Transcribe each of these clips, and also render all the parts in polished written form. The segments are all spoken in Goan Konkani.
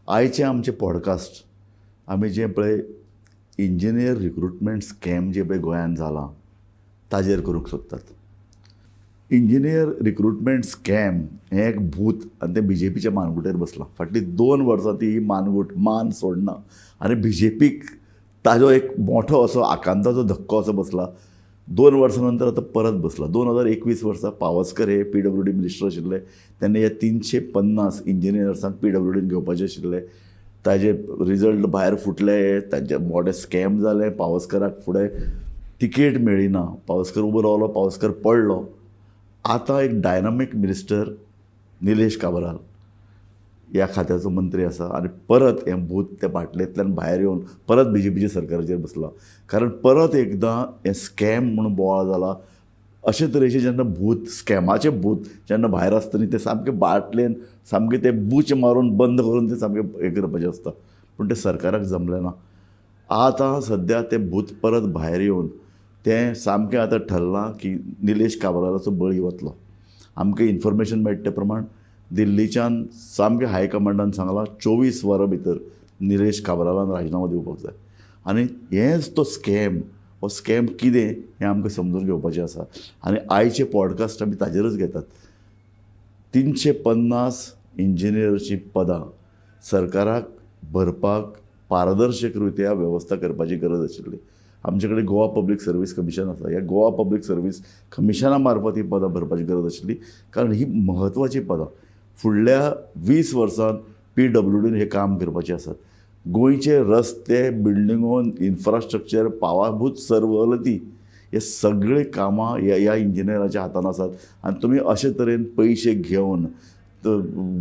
आयचे आमचे पॉडकास्ट आमी जें पळय इंजिनियर रिक्रुटमेंट स्कॅम जें पळय गोंयांत जालां ताजेर करूंक सोदतात. इंजिनियर रिक्रुटमेंट स्कॅम हें एक भूत आनी तें बी जे पीच्या मानगुटेर बसलां. फाटलीं 2 वर्सां ती ही मानगूट मान सोडना आनी बी जे पीक ताजो एक मोठो असो आकांताचो धक्को असो बसला. 2 वर्सां नंतर आतां परत बसला. 2021 वर्सा पावसकर हे पी डब्ल्यू डी मिनिस्टर आशिल्ले तेन्ना हे 350 इंजिनियर्सांक पी डब्ल्यू डीन घेवपाचे आशिल्ले. ताजे रिजल्ट भायर फुटले, तांचे मोठे स्कॅम जाले. पावसकराक फुडें तिकेट मेळ्ळी ना, पावसकर उबो रावलो, पावसकर पडलो. आतां एक डायनामीक मिनिस्टर निलेश काब्राल ह्या खात्याचो मंत्री आसा आनी परत हें भूत त्या बाटलेंतल्यान भायर येवन परत बी जे पीच्या सरकाराचेर बसलां. कारण परत एकदां हें स्कॅम म्हणून बोवाळ जाला. अशे तरेचें जेन्ना भूत, स्कॅमाचें भूत जेन्ना भायर आसता न्ही, तें सामकें बाटलेन सामकें तें बूच मारून बंद करून तें सामकें हें करपाचें आसता, पूण तें सरकाराक जमलें ना. आतां सद्या तें भूत परत भायर येवन तें सामकें आतां ठरलां की निलेश काब्रालाचो बळी वतलो. आमकां इन्फॉर्मेशन मेळटा ते प्रमाण दिल्लीच्यान सामकें हायकमांडान सांगलां 24 वरां भितर निलेश काब्रालान राजिनामो दिवपाक जाय. आनी हेंच तो स्कॅम, हो स्कॅम कितें हें आमकां समजून घेवपाचें आसा आनी आयचे पॉडकास्ट आमी ताजेरच घेतात. 350 इंजिनियरची पदां सरकाराक भरपाक पारदर्शक रित्या वेवस्था करपाची गरज आशिल्ली. आमचे कडेन गोवा पब्लीक सर्वीस कमिशन आसा. ह्या गोवा पब्लीक सर्वीस कमिशना मार्फत ही पदां भरपाची गरज आशिल्ली, कारण ही म्हत्वाचीं पदां फुडल्या 20 वर्सांत पी डब्ल्यू डीन हें काम करपाचें आसात. गोंयचे रस्ते, बिल्डिंगो, इन्फ्रास्ट्रक्चर, पावाभूत सवलती हे सगळे कामां ह्या इंजिनियराच्या हातान आसात. आनी तुमी अशे तरेन पयशे घेवन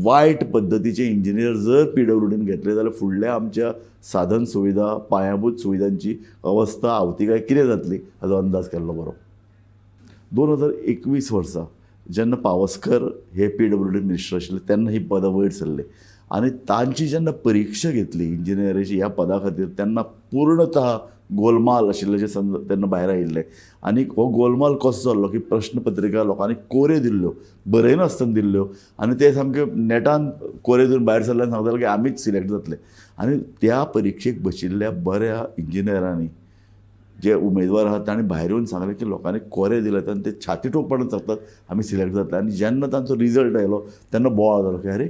वायट पद्दतीचे इंजिनियर जर पी डब्ल्यू डीन घेतले जाल्यार फुडल्या आमच्या साधन सुविधा, पायाभूत सुविधांची अवस्था आवतिकाय कितें जातली हाजो अंदाज केल्लो बरो. 2021 वर्सा जेन्ना पावसकर हे पी डब्ल्यू डी मिनिस्टर आशिल्ले तेन्ना ही पदां वयर सरली आनी तांची जेन्ना परिक्षा घेतली इंजिनियराची ह्या पदा खातीर तेन्ना पूर्णतः गोलमाल आशिल्लें जें तेन्ना भायर आयिल्लें. आनी हो गोलमाल कसो जाल्लो की प्रश्नपत्रिका लोकांनी कोऱ्यो दिल्ल्यो, बरयनासतना दिल्ल्यो आनी ते सामके नेटान कोरे दिवन भायर सरले आनी सांगताले की आमीच सिलेक्ट जातले. आनी त्या परिक्षेक बशिल्ल्या बऱ्या इंजिनियरांनी जे उमेदवार आहात तांणी भायर येवन सांगलें की लोकांनी कोरे दिले आनी ते छाती ठोकपणान सांगतात आमी सिलेक्ट जातले. आनी जेन्ना तांचो रिजल्ट आयलो तेन्ना बोवाळ जालो की अरे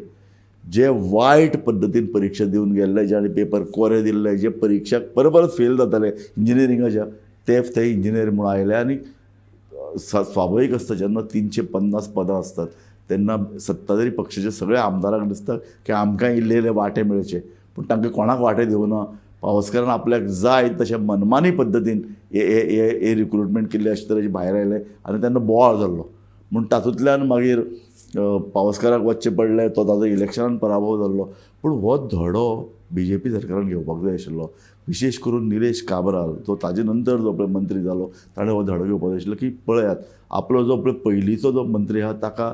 जे वायट पद्दतीन परिक्षा दिवन गेल्ले, ज्याणी पेपर कोरे दिल्ले, जे परिक्षाक परत परत फेल जाताले इंजिनियरिंगाच्या, ते इंजिनियर म्हणून आयले. आनी स्वाभावीक आसता जेन्ना 350 पदां आसतात तेन्ना सत्ताधारी पक्षाच्या सगळ्या आमदारांक दिसता की आमकां इल्ले इल्ले वांटे मेळचे, पूण तांकां कोणाक वांटे दिवना. पावसकारान आपल्याक जाय तशें मनमानी पद्दतीन हे रिक्रुटमेंट केल्ली अशे तरेचे भायर आयले आनी तेन्ना बोवाळ जाल्लो. म्हूण तातूंतल्यान मागीर पावसकाराक वचचें पडलें, तो ताजो इलेक्शनान पराभव जाल्लो. पूण हो धडो बी जे पी सरकारान घेवपाक जाय आशिल्लो. विशेश करून निलेश काब्राल जो ताजे नंतर जो पळय मंत्री जालो ताणें हो धडो घेवपाक जाय आशिल्लो की पळयात आपलो जो पळय पयलींचो जो मंत्री आहा ताका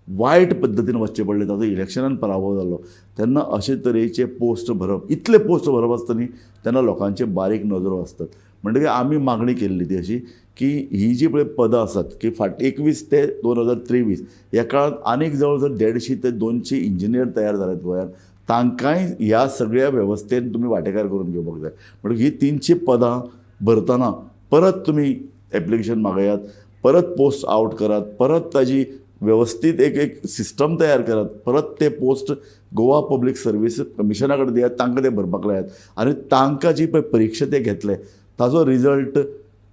वायट पद्दतीन वचचें पडलें, ताजो इलेक्शनान पराभव जालो. तेन्ना अशे तरेचे पोस्ट भरप, इतले पोस्ट भरप आसता न्ही तेन्ना लोकांचे बारीक नजरो आसतात. म्हणटकीर आमी मागणी केल्ली ती अशी की ही जी पळय पदां आसात की फाट 21 ते 2023 ह्या काळांत आनीक जवळ जवळ 150 ते 200 इंजिनियर तयार जाल्यात गोंयांत, तांकांय ह्या सगळ्या वेवस्थेन तुमी वांटेकार करून घेवपाक जाय. म्हणटकीर ही 300 पदां भरतना परत तुमी एप्लिकेशन मागयात, परत पोस्ट आवट करात, परत ताजी वेवस्थीत एक एक सिस्टम तयार करात, परत ते पोस्ट गोवा पब्लीक सर्वीस कमिशना कडेन दियात, तांकां ते भरपाक लायात आनी तांकां जी पळय परिक्षा ते घेतले ताजो रिजल्ट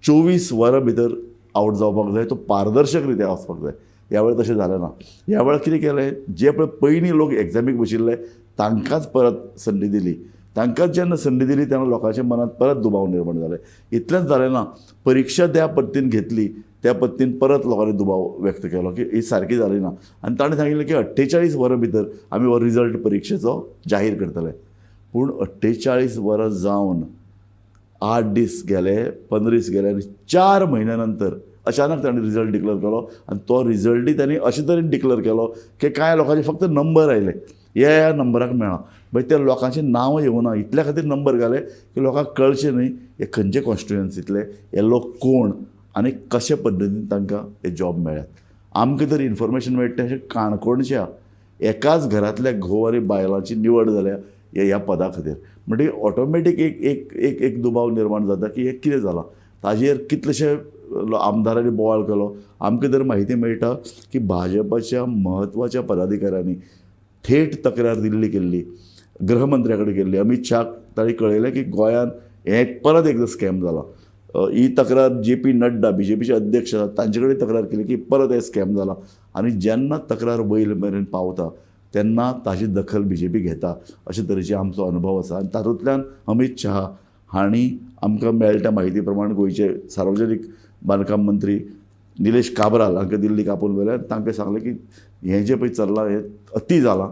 24 वरां भितर आवट जावपाक जाय, तो पारदर्शक रित्या वचपाक जाय. ह्या वेळार तशें जालें ना. ह्या वेळार कितें केलें, जे पळय पयलीं लोक एग्जामीक बशिल्ले तांकांच परत संदी दिली. तांकांच जेन्ना संदी दिली तेन्ना लोकांच्या मनांत परत दुबाव निर्माण जाले. इतलेंच जालें ना, परिक्षा त्या पद्दतीन घेतली त्या पद्दतीन परत लोकांनी दुबाव व्यक्त केलो की ही सारकी जाली ना. आनी ताणें सांगिल्लें की 48 वरां भितर आमी हो रिजल्ट परिक्षेचो जाहीर करतले. पूण 48 वरां जावन 8 दीस गेले, 15 दीस गेले आनी 4 म्हयन्या नंतर अचानक ताणें रिजल्ट डिक्लेर केलो. आनी तो रिजल्टूय ताणें अशे तरेन डिक्लेर केलो की कांय लोकांचे फक्त नंबर आयले, ह्या ह्या नंबराक मेळ्ळा, मागीर त्या लोकांचें नांव येवना इतल्या खातीर नंबर घाले की लोकांक कळचें न्हय हे खंयचे कॉन्स्टिट्युएन्सींतले, हे लोक कोण आनी कशे पद्दतीन तांकां हे जॉब मेळ्ळ्यात. आमकां तर इन्फॉर्मेशन मेळटा अशें काणकोणच्या एकाच घरांतल्या घोव आनी बायलांची निवड जाल्या ह्या पदा खातीर. म्हणटकीर ऑटोमॅटीक एक एक एक एक दुबाव निर्माण जाता की हें कितें जालां. ताजेर कितलेशे आमदारांनी बोवाळ केलो. आमकां तर म्हायती मेळटा की भाजपाच्या म्हत्वाच्या पदाधिकाऱ्यांनी थेट तक्रार दिल्ली केल्ली, गृहमंत्र्या कडेन केल्ली. अमीत शाहाक तांणी कळयलें की गोंयांत हें परत एकदां स्कॅम जाला. ही तक्रार जे पी नड्डा, बीजेपीचे अध्यक्ष आसात, तांचे कडेन तक्रार केली की परत हें स्कॅम जाला. आनी जेन्ना तक्रार वयर मेरेन पावता तेन्ना ताजी दखल बीजेपी घेता अशे तरेचे आमचो अनुभव आसा. आनी तातूंतल्यान अमीत शाह हांणी आमकां मेळटा म्हायती प्रमाण गोंयचे सार्वजनीक बांदकाम मंत्री निलेश काब्राल हांकां दिल्लीक आपोवन व्हेले आनी तांकां सांगलें की हें जें पळय चल्लां हें अती जालां,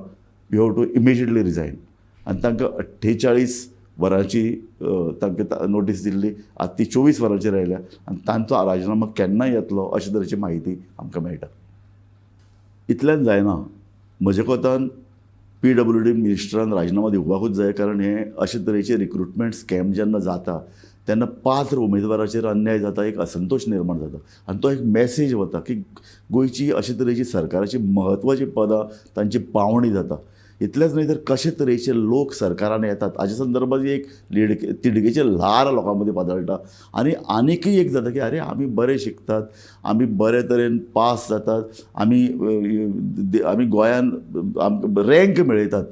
you have to immediately resign. आनी तांकां 48 वरांची तांकां नोटीस दिल्ली, आतां ती 24 वरांचेर आयल्या आनी तांचो राजिनामो केन्नाय येतलो अशे तरेची म्हायती आमकां मेळटा. इतल्यान जायना, म्हज्या कोतान PWD मिनिस्टरान राजिनामो दिवपाकूच जाय, कारण हे अशे तरेचे रिक्रुटमेंट स्कॅम जेन्ना जाता तेन्ना पात्र उमेदवाराचेर अन्याय जाता, एक असंतोश निर्माण जाता आनी तो एक मॅसेज वता की गोंयची अशे तरेची सरकाराची म्हत्वाची पदां तांची पावणी जाता. इतलेंच न्हय तर कशे तरेचे लोक सरकारान येतात हाजे संदर्भात एक तिडकेचें ल्हार लोकां मदीं पातळटा. आनी आनीकय एक जाता की आरे आमी बरे शिकतात, आमी बरे तरेन पास जातात, आमी आमी गोंयान आमकां रँक मेळयतात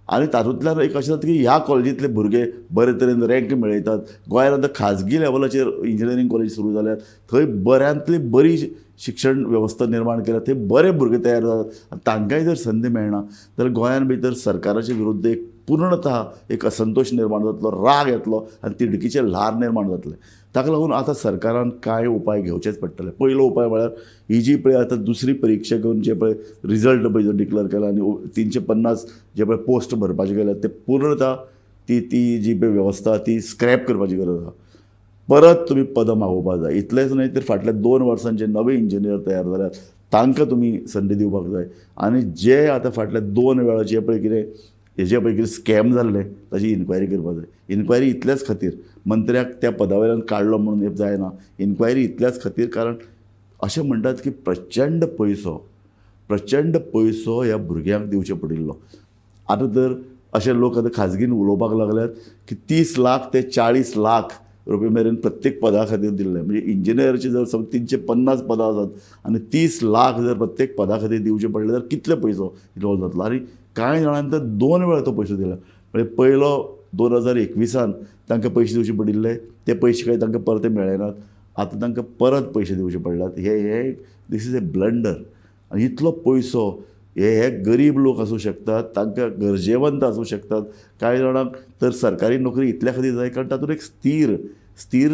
आनी तातूंतल्यान एक अशें जाता की ह्या कॉलेजींतले भुरगे बरे तरेन रँक मेळयतात. गोंयांत आतां खाजगी लेवलाचेर इंजिनियरींग कॉलेज सुरू जाल्यात, थंय बऱ्यांतली बरी शिक्षण वेवस्था निर्माण केल्या, थंय बरे भुरगे तयार जातात. तांकांय जर संदी मेळना जाल्यार गोंयांत भितर सरकाराचे विरुद्ध एक पूर्णतः एक असंतोश निर्माण जातलो, राग येतलो आनी तिडकीचें ल्हार निर्माण जातलें. ताका लागून आतां सरकारान कांय उपाय घेवचेच पडटले. पयलो उपाय म्हळ्यार ही जी पळय आतां दुसरी परिक्षा घेवन जे पळय रिजल्ट पळय जो डिक्लेर केला आनी 350 जे पळय पोस्ट भरपाचे केल्या ते पूर्णतः ती ती जी पळय वेवस्था ती स्क्रॅप करपाची गरज आसा. परत तुमी पदां मागोवपाक जाय. इतलेंच न्हय तर फाटल्या 2 वर्सां जे नवे इंजिनियर तयार जाल्यात तांकां तुमी संदी दिवपाक जाय. आनी जे आतां फाटल्या 2 वेळा जे पळय कितें हेजे पळय कितें स्कॅम जाल्लें ताजी इन्क्वायरी करपाक जाय. इन्क्वायरी इतल्याच खातीर मंत्र्याक त्या पदा वयल्यान काडलो म्हणून जायना, इन्क्वायरी इतल्याच खातीर कारण अशें म्हणटात की प्रचंड पयसो ह्या भुरग्यांक दिवचो पडिल्लो. आतां तर अशे लोक आतां खाजगीन उलोवपाक लागल्यात की 30 लाख ते 40 लाख रुपये मेरेन प्रत्येक पदा खातीर दिल्ले. म्हणजे इंजिनियरचे जर समज 350 पदां आसात आनी 30 लाख जर प्रत्येक पदा खातीर दिवचे पडले तर कितले पयसो इन्वॉल्व जातलो. आनी कांय जाणांनी तर 2 वेळा तो पयसो दिला. म्हणजे पयलो 2021 तांकां पयशे दिवचे पडिल्ले, ते पयशे कांय तांकां परते मेळ्ळे नात, आतां तांकां परत पयशे दिवचे पडल्यात. हे हे this is a blunder. आनी इतलो पयसो हे गरीब लोक आसूं शकतात, तांकां गरजेवंत आसूं शकतात, कांय जाणांक तर सरकारी नोकरी इतल्या खातीर जाय कारण तातूंत एक स्थिर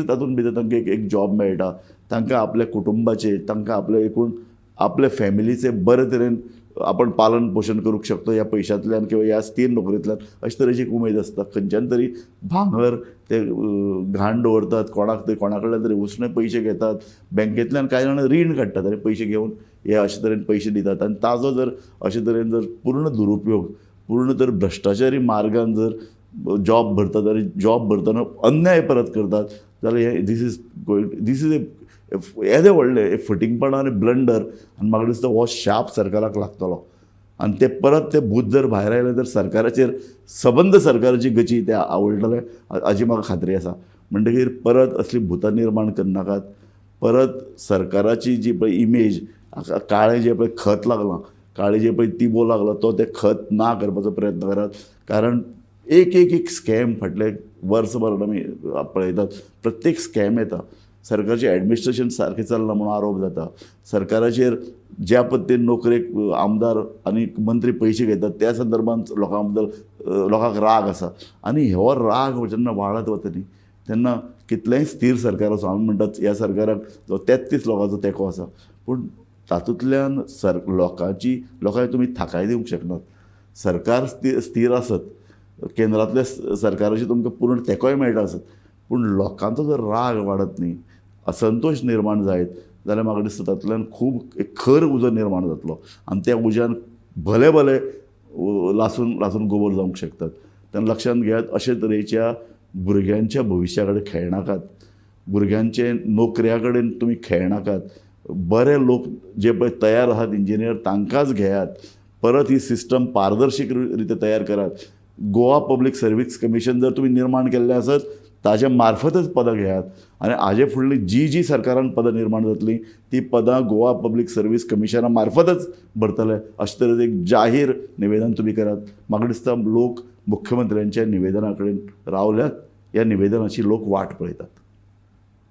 तातूंत भितर तांकां एक जॉब मेळटा, तांकां आपल्या कुटुंबाचे, तांकां आपले एकूण आपल्या फॅमिलीचे बरे तरेन आपण पालन पोशण करूंक शकतो ह्या पयशांतल्यान किंवा ह्या स्थिर नोकरेंतल्यान अशे तरेची एक उमेद आसता. खंयच्यान तरी भांगर ते घाण दवरतात, कोणाक तरी कोणा कडल्यान तरी उसणे पयशे घेतात, बँकेंतल्यान कांय जाणां रीण काडटात आनी पयशे घेवन हे अशे तरेन पयशे दितात. आनी ताजो जर अशे तरेन जर पूर्ण दुरुपयोग, पूर्ण जर भ्रश्टाचारी मार्गान जर जॉब भरतात आनी जॉब भरतना अन्याय परत करतात जाल्यार हे this is going this is a येदें व्हडलें फटींगपणां आनी ब्लंडर. आनी म्हाका दिसता हो शाप सरकाराक लागतलो आनी ते परत ते भूत जर भायर आयले तर सरकाराचेर सबंद सरकाराची गची ते आवडटले हाजी म्हाका खात्री आसा. म्हणटकीर परत असली भुतां निर्माण करनाकात. परत सरकाराची जी पळय इमेज, काळें जें पळय खत लागलां, काळें जें पळय तिबो लागला तो तें खत ना करपाचो प्रयत्न करात. कारण एक एक एक स्कॅम फाटले वर्सभर आमी पळयतात, प्रत्येक स्कॅम येता. सरकारचें एडमिनिस्ट्रेशन सारकें चलना म्हणून आरोप जाता, सरकाराचेर ज्या पद्दतीन नोकरेक आमदार आनी मंत्री पयशे घेतात त्या संदर्भात लोकां बद्दल लोकांक राग आसा. आनी हो राग जेन्ना वाडत वता न्ही तेन्ना कितलेंय स्थीर सरकार आसूं, आमी म्हणटात ह्या सरकाराक जो 33 लोकांचो तेंको आसा, पूण तातूंतल्यान लोकांची लोकांक तुमी थाकाय दिवंक शकनात. सरकार स्थीर आसत, केंद्रांतल्या सरकाराची तुमकां पूर्ण तेंकोय मेळटा आसत, पूण लोकांचो जर राग वाडत न्ही, असंतोश निर्माण जायत जाल्यार म्हाका दिसता तातूंतल्यान खूब एक खर उजो निर्माण जातलो आनी त्या उज्यान भले भले लासून लासून गोबर जावंक शकतात. तेन्ना लक्षांत घेयात, अशे तरेच्या भुरग्यांच्या भविश्या कडेन खेळनाकात, भुरग्यांचे नोकऱ्या कडेन तुमी खेळनाकात. बरे लोक जे पळय तयार आसात इंजिनियर तांकांच घेयात. परत ही सिस्टम पारदर्शीक रित्या तयार करात. गोवा पब्लीक सर्वीस कमिशन जर तुमी निर्माण केल्लें आसत ताजे मार्फतच पदां घेयात आनी हाजे फुडली जी जी सरकारान पदां निर्माण जातलीं ती पदां गोवा पब्लीक सर्वीस कमिशना मार्फतच भरतले अशे तरेचें एक जाहीर निवेदन तुमी करात. म्हाका दिसता लोक मुख्यमंत्र्यांच्या निवेदना कडेन रावल्यात, ह्या निवेदनाची लोक वाट पळयतात.